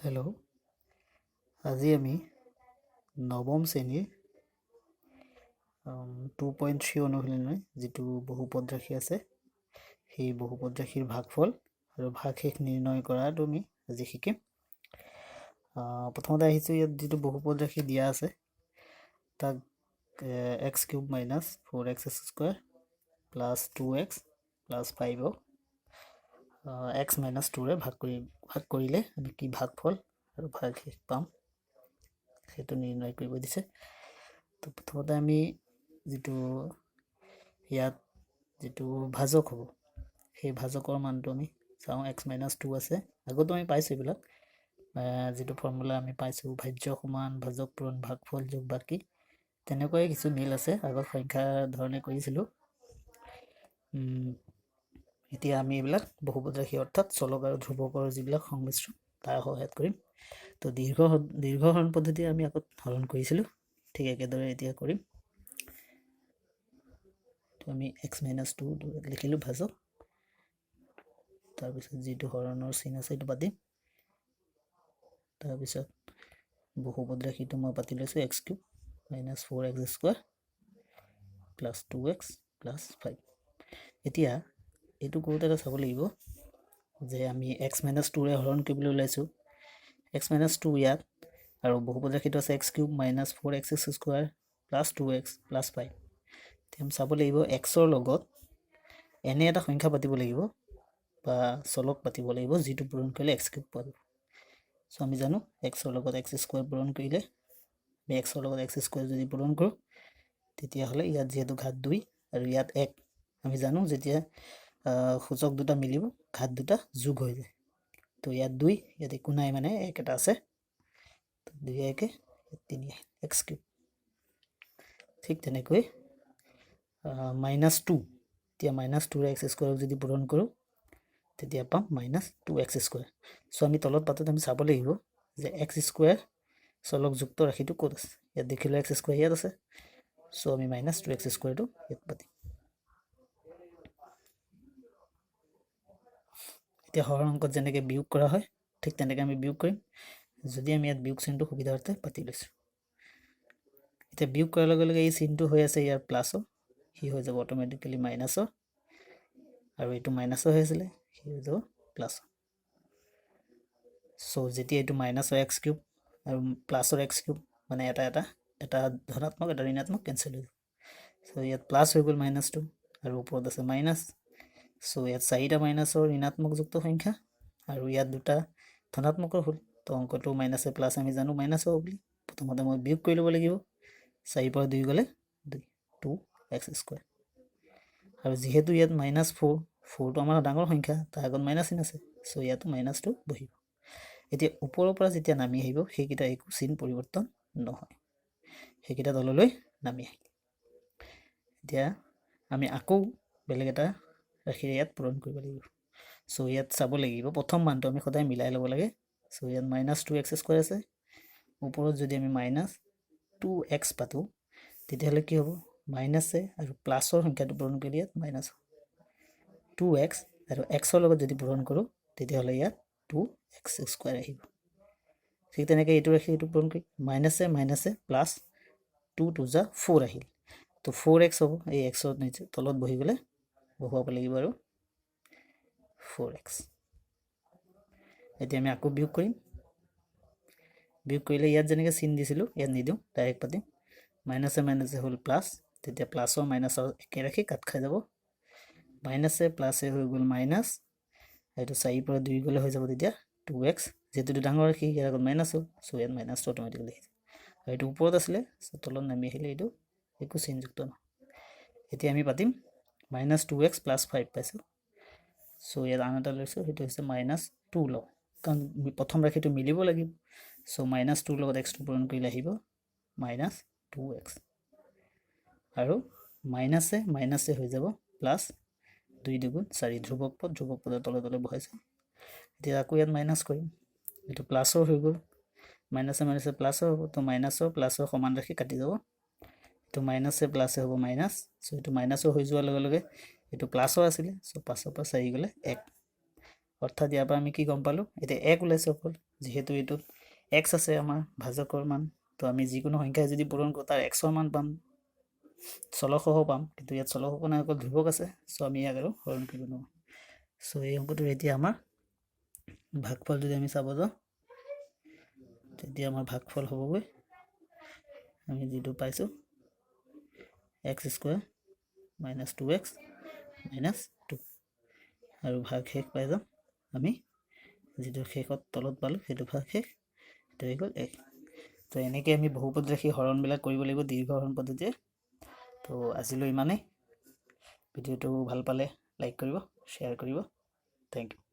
Hello', আজি আমি নৱম শ্ৰেণীৰ 2.3 অনুশীলনীৰ যিটো বহুপদ ৰাশি আছে, সেই বহুপদ ৰাশিৰ ভাগফল আৰু ভাগশেষ নিৰ্ণয় কৰাটো আমি আজি শিকিম। প্ৰথমতে আহিছোঁ, ইয়াত যিটো বহুপদ ৰাশি দিয়া আছে তাক x cube minus four x square plus two x plus ফাইভক x minus টুৰে ভাগ কৰিলে আমি কি ভাগফল আৰু ভাগশেষ পাম, সেইটো নিৰ্ণয় কৰিব দিছে। তো প্ৰথমতে আমি যিটো ইয়াত যিটো ভাজক হ'ব, সেই ভাজকৰ মানটো আমি চাওঁ। এক্স মাইনাছ টু আছে, আগতো আমি পাইছোঁ এইবিলাক। যিটো ফৰ্মুলা আমি পাইছোঁ, ভাজ্য সমান ভাজক পূৰণ ভাগফল যোগ বাকী, তেনেকুৱাই কিছু মিল আছে। আগত সংখ্যা ধৰণে কৰিছিলোঁ। এতিয়া আমি এইবিলাক বহুপদ ৰাশি, অৰ্থাৎ চলক আৰু ধ্ৰুৱকৰ যিবিলাক সংমিশ্ৰণ, তাৰ সহায়ত কৰিম। তো দীৰ্ঘ দীৰ্ঘ হৰণ পদ্ধতি আমি আগত হৰণ কৰিছিলোঁ, ঠিক একেদৰে এতিয়া কৰিম। তো আমি এক্স মাইনাছ টু লিখিলোঁ ভাজক। তাৰপিছত যিটো হৰণৰ চিন আছে সেইটো পাতিম। তাৰপিছত বহুপদ ৰাশিটো মই পাতি লৈছোঁ, x cube minus four x square plus two x plus five। এতিয়া এইটো কৰোঁতে এটা চাব লাগিব যে আমি এক্স মাইনাছ টুৰে হৰণ কৰিবলৈ ওলাইছোঁ। এক্স মাইনাছ টু ইয়াত আৰু বহুপদ ৰাশিটো আছে x cube minus four x square plus two x plus five। এতিয়া আমি চাব লাগিব, এক্সৰ লগত এনে এটা সংখ্যা পাতিব লাগিব বা চলক পাতিব লাগিব, যিটো পূৰণ কৰিলে এক্স কিউব পোৱা যাব। চ' আমি জানো, এক্সৰ লগত এক্স স্কুৱাৰ পূৰণ কৰিলে, আমি এক্সৰ লগত এক্স স্কুৱাৰ যদি পূৰণ কৰোঁ, তেতিয়াহ'লে ইয়াত যিহেতু ঘাত দুই আৰু ইয়াত এক, আমি জানো যেতিয়া সূচক দুটা মিলিব, ঘাত দুটা যোগ হৈ যায়। তো ইয়াত দুই, ইয়াত একো নাই, মানে এক এটা আছে। দুই একে তিনি, এক্স কিউব। ঠিক তেনেকৈ মাইনাছ টু, এতিয়া মাইনাছ টুৰে এক্স স্কুৱাৰক যদি পূৰণ কৰোঁ, তেতিয়া পাম minus two x square। So আমি তলত পাতোঁতে আমি চাব লাগিব যে এক্স স্কুৱাৰ চলকযুক্ত ৰাশিটো ক'ত আছে। ইয়াত দেখিলোঁ এক্স স্কুৱাৰ ইয়াত আছে। চ' আমি মাইনাছ টু এক্স স্কুৱাৰটো ইয়াত পাতিম। এতিয়া হৰণ অংকত যেনেকৈ বিয়োগ কৰা হয়, ঠিক তেনেকৈ আমি বিয়োগ কৰিম। যদি আমি ইয়াত বিয়োগ চিনটো সুবিধাৰ্থে পাতি লৈছোঁ। এতিয়া বিয়োগ কৰাৰ লগে লগে এই চিনটো হৈ আছে ইয়াৰ প্লাছৰ, সি হৈ যাব অট'মেটিকেলি মাইনাছৰ আৰু এইটো মাইনাছৰ হৈ আছিলে, সি হৈ যাব প্লাছৰ। চ' যেতিয়া এইটো মাইনাছৰ এক্স কিউব আৰু প্লাছৰ এক্স কিউব, মানে এটা এটা এটা ধনাত্মক, এটা ঋণাত্মক, কেঞ্চেল হৈ যাব। চ' ইয়াত প্লাছ হৈ গ'ল মাইনাছটো আৰু ওপৰত আছে মাইনাছ। চ' ইয়াত চাৰিটা মাইনাছৰ ঋণাত্মকযুক্ত সংখ্যা আৰু ইয়াত দুটা ধনাত্মকৰ হ'ল। তো অংকটো মাইনাছে প্লাছ আমি জানো মাইনাছ হ'ব বুলি। প্ৰথমতে মই বিয়োগ কৰি ল'ব লাগিব। চাৰিৰ পৰা দুই গ'লে দুই, টু এক্স স্কুৱাৰ। আৰু যিহেতু ইয়াত মাইনাছ ফ'ৰ, ফ'ৰটো আমাৰ ডাঙৰ সংখ্যা, তাৰ আগত মাইনাছ চিন আছে, চ' ইয়াতো মাইনাছটো বহিব। এতিয়া ওপৰৰ পৰা যেতিয়া নামি আহিব, সেইকেইটা একো চিন পৰিৱৰ্তন নহয়, সেইকেইটা তললৈ নামি আহিল। এতিয়া আমি আকৌ বেলেগ এটা ৰাশিৰে ইয়াত পূৰণ কৰিব লাগিব। চ' ইয়াত চাব লাগিব, প্ৰথম মানটো আমি সদায় মিলাই ল'ব লাগে। চ' ইয়াত মাইনাছ টু এক্স স্কুৱাৰ আছে। ওপৰত যদি আমি মাইনাছ টু এক্স পাতোঁ, তেতিয়াহ'লে কি হ'ব? মাইনাছে আৰু প্লাছৰ সংখ্যাটো পূৰণ কৰিলে ইয়াত মাইনাছ টু এক্স আৰু এক্সৰ লগত যদি পূৰণ কৰোঁ, তেতিয়াহ'লে ইয়াত টু এক্স স্কুৱাৰ আহিব। ঠিক তেনেকৈ এইটো ৰাশি এইটো পূৰণ কৰি মাইনাছে মাইনাছে প্লাছ, টু টু জা ফ'ৰ আহিল। তো ফ'ৰ এক্স হ'ব। এই এক্সৰ নিচে তলত বহি গ'লে বহুৱাব লাগিব আৰু ফ'ৰ এক্স। এতিয়া আমি আকৌ বিয়োগ কৰিম। বিয়োগ কৰিলে ইয়াত যেনেকৈ চিন দিছিলোঁ, ইয়াত নিদিওঁ, ডাইৰেক্ট পাতিম। মাইনাছে মাইনাছে হ'ল প্লাছ, তেতিয়া প্লাছৰ মাইনাছৰ একে ৰাশি কাট খাই যাব। মাইনাছে প্লাছে হৈ গ'ল মাইনাছ। এইটো চাৰিৰ পৰা দুই গ'লে হৈ যাব তেতিয়া টু এক্স। যিহেতু এইটো ডাঙৰ ৰাশি, ইয়াৰ আগত মাইনাছ হ'ল, চ' ইয়াত মাইনাছটো অট'মেটিকেলি আহিছে। আৰু এইটো ওপৰত আছিলে, চ' তলত নামি আহিলে এইটো একো চিনযুক্ত নহয়। এতিয়া আমি পাতিম minus two x plus five পাইছোঁ। চ' ইয়াত আন এটা লৈছোঁ, সেইটো হৈছে মাইনাছ টু লওঁ, কাৰণ প্ৰথম ৰাশিটো মিলিব লাগিব। চ' মাইনাছ টুৰ লগত এক্সটো পূৰণ কৰিলে আহিব মাইনাছ টু এক্স আৰু মাইনাছে মাইনাছে হৈ যাব প্লাছ, দুই দুগুণ চাৰি, ধ্ৰুৱক পদ, ধ্ৰুৱক পদৰ তলে তলে বহাইছোঁ। এতিয়া আকৌ ইয়াত মাইনাছ কৰিম। এইটো প্লাছৰ হৈ গ'ল, মাইনাছে মাইনাছে প্লাছৰ হ'ব। তো মাইনাছৰ প্লাছৰ সমান ৰাশি কাটি যাব। এইটো মাইনাছে প্লাছে হ'ব মাইনাছ। চ' এইটো মাইনাছৰ হৈ যোৱাৰ লগে লগে এইটো প্লাছৰ আছিলে, চ' পাঁচৰ পৰা চাৰি গ'লে এক। অৰ্থাৎ ইয়াৰ পৰা আমি কি গম পালোঁ? এতিয়া এক ওলাইছে অকল, যিহেতু এইটোত এক্স আছে আমাৰ ভাজকৰ মান। তো আমি যিকোনো সংখ্যাই যদি পূৰণ কৰোঁ, তাৰ এক্সৰ মান পাম, চলকসহ পাম। কিন্তু ইয়াত চলকসহ নাই, অকল ধ্ৰুৱক আছে। চ' আমি ইয়াক আৰু হৰণ কৰিব নোৱাৰোঁ। চ' এই অংকটোৰ এতিয়া আমাৰ ভাগফল যদি আমি চাব যাওঁ, তেতিয়া আমাৰ ভাগফল হ'বগৈ আমি যিটো পাইছোঁ x square minus two x minus two আৰু ভাগশেষ পাই যাম আমি যিটো শেষত তলত পালোঁ, সেইটো ভাগশেষ, সেইটো হৈ গ'ল এক। তো এনেকৈ আমি বহুপদ ৰাশি হৰণবিলাক কৰিব লাগিব দীৰ্ঘ হৰণ পদ্ধতিৰে। তো আজিলৈ ইমানেই। ভিডিঅ'টো ভাল পালে লাইক কৰিব, শ্বেয়াৰ কৰিব। Thank you.